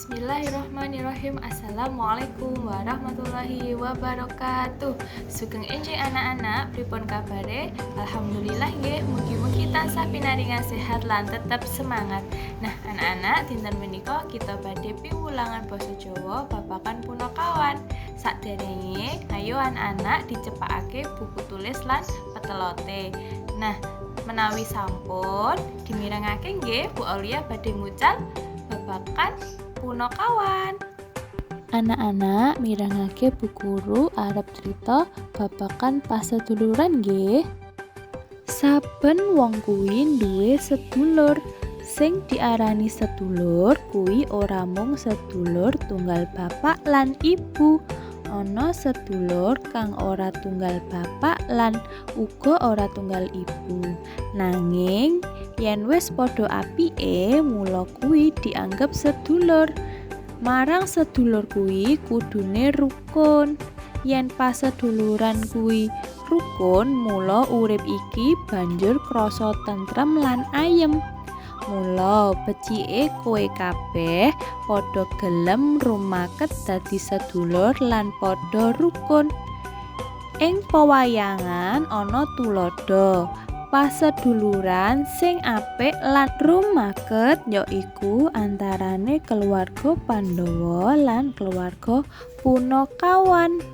Bismillahirrahmanirrahim. Assalamualaikum warahmatullahi wabarakatuh. Sugeng enjing, anak-anak, pripun kabare? Alhamdulillah nggih, mugi-mugi tansah pinaringan sehat lan tetap semangat. Nah, anak-anak, dinten menika kita badhe piwulangan basa Jawa babagan punakawan. Sakderenge, ayo anak-anak dicepakake buku tulis lan petelote. Nah, menawi sampun dimirengake nggih, Bu Aulia badhe mucal babagan punakawan. Anak-anak, mirengake, Bu Guru arep crita babagan paseduluran nggih. Saben wong kuwi duwe sedulur. Sing diarani sedulur kuwi ora mung sedulur tunggal bapak lan ibu. Ana sedulur kang ora tunggal bapak lan uga ora tunggal ibu. Nanging yen wis padha apike, mula kuwi dianggep sedulur. Marang sedulur kuwi kudune rukun. Yen paseduluran kuwi rukun, mula urip iki banjur krasa tentrem lan ayem. Mula becike kowe kabeh padha gelem rumaket dadi sedulur lan padha rukun. Ing pewayangan ana tuladha paseduluran sing apik lan rumaket, yaiku antarane keluarga Pandhawa lan keluarga Punakawan.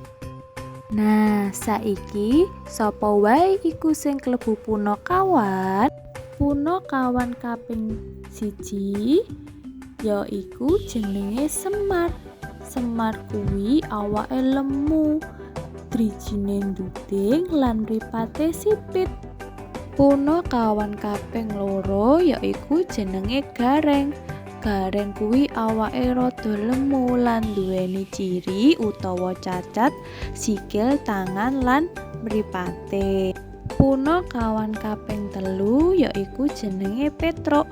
Nah, saiki sapa wae iku sing klebu punakawan? Punakawan kaping 1 yaiku jenenge Semar. Semar kuwi awake lemu, drijine nduding lan mripate sipit. Punakawan kaping 2 yaiku jenenge Gareng. Gareng kuwi awake rada lemu lan nduweni ciri utawa cacat sikil, tangan lan mripate. Punakawan kaping 3 yaiku jenenge Petruk.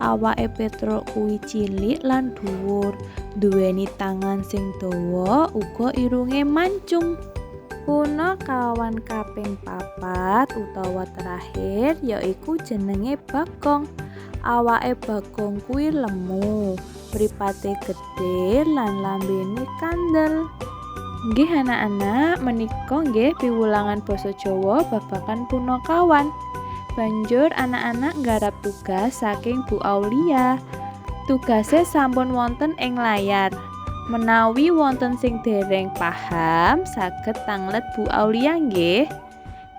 Awake Petruk kuwi cilik lan dhuwur, nduweni tangan sing dawa, uga irunge mancung. Punakawan kaping 4 utawa terakhir yaiku jenenge Bagong. Awake Bagong kuwi lemu, mripate gedhe lan lambene kandel. Nggih anak-anak, menika nggih piwulangan basa Jawa babagan punakawan. Banjur anak-anak nggarap tugas saking Bu Aulia. Tugase sampun wonten ing layar. Menawi wonten sing dereng paham, saged tanglet Bu Aulia nggih.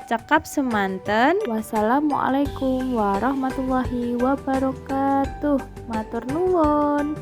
Cekap semanten. Wassalamualaikum warahmatullahi wabarakatuh. Matur nuwun.